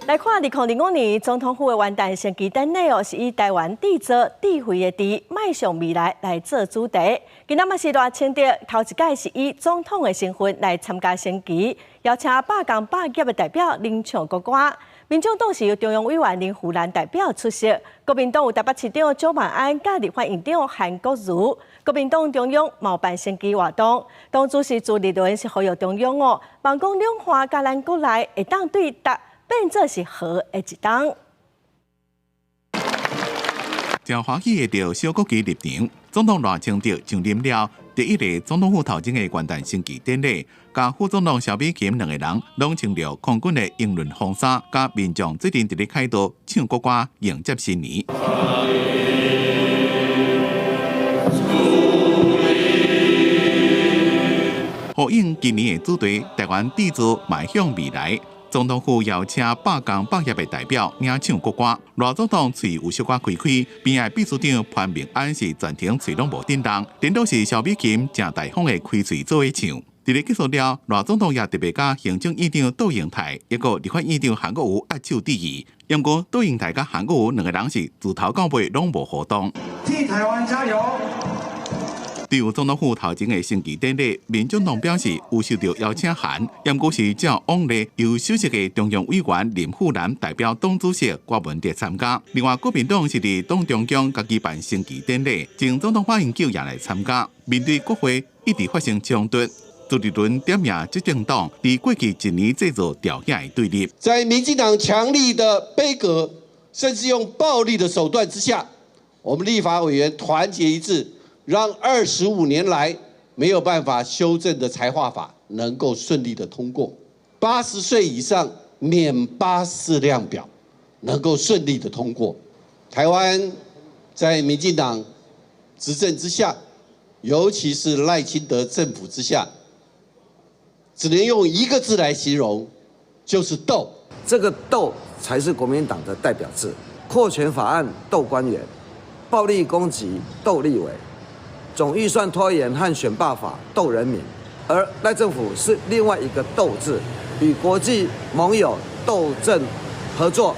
來看2025年總統府的元旦升旗典禮哦，是以台灣智造智慧的智，邁向未來來做主題。今仔嘛是賴清德頭一擺是以總統的身份來參加升旗，邀請百工百業的代表領唱國歌。民眾黨是由中央委員林富蘭代表出席，國民黨有台北市長蔣萬安佮立法院長韓國瑜。國民黨中央嘛有辦升旗活動，黨主席朱立倫是呼籲中央哦，望講兩岸佮咱國內會當對台變做是和的一冬。真歡喜的著小國旗入場，總統賴清德上任了第一个總統府頭前的元旦升旗典禮，佮副總統蕭美琴兩个人攏穿著空軍的英倫風衫，佮民眾做陣佇咧凱道唱國歌迎接新年。呼應今年的主題，台灣智造邁向未來。總統府邀請百工百業的代表領唱國歌，賴總統喙有小可開開，邊仔秘書長潘孟安是全程喙攏無振動，顛倒是蕭美琴誠大方的開喙做伙唱。佇咧結束了，賴總統也特別佮行政院長杜英台，抑閣立法院長韓國瑜握手致意。毋過杜英台佮韓國瑜兩个人是自頭到尾攏無互動。替台灣加油！對於總統府頭前的升旗典禮，民進黨表示有收到邀請函，毋過是照往例由首席的中央委員林富南代表黨主席郭文哲參加。另外，國民黨是佇黨中央家己辦升旗典禮，前總統馬英九也來參加。面對國會一直發生衝突，朱立倫點名執政黨佇過去一年製造朝野的對立。在民進黨強力的杯葛，甚至用暴力的手段之下，我們立法委員團結一致，讓25年來沒有辦法修正的財劃法能夠順利的通過，80歲以上免8四量表能夠順利的通過。台灣在民進黨執政之下，尤其是賴清德政府之下，只能用一個字來形容，就是鬥。這個鬥才是國民黨的代表字。擴權法案鬥官員，暴力攻擊鬥立委。總預算拖延和選罷法鬥人民，而賴政府是另外一個鬥字，與國際盟友鬥陣合作，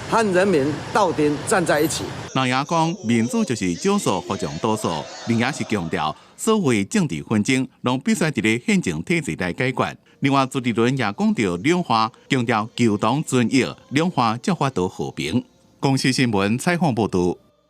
和人民鬥陣站在一起。藍營講民主就是少數服從多數，另也是強調所謂政治紛爭，攏必須佇咧憲政體制內解決。另外，朱立倫也講著兩岸，強調求同存異，兩岸才有法度和平。公視新聞採訪報導。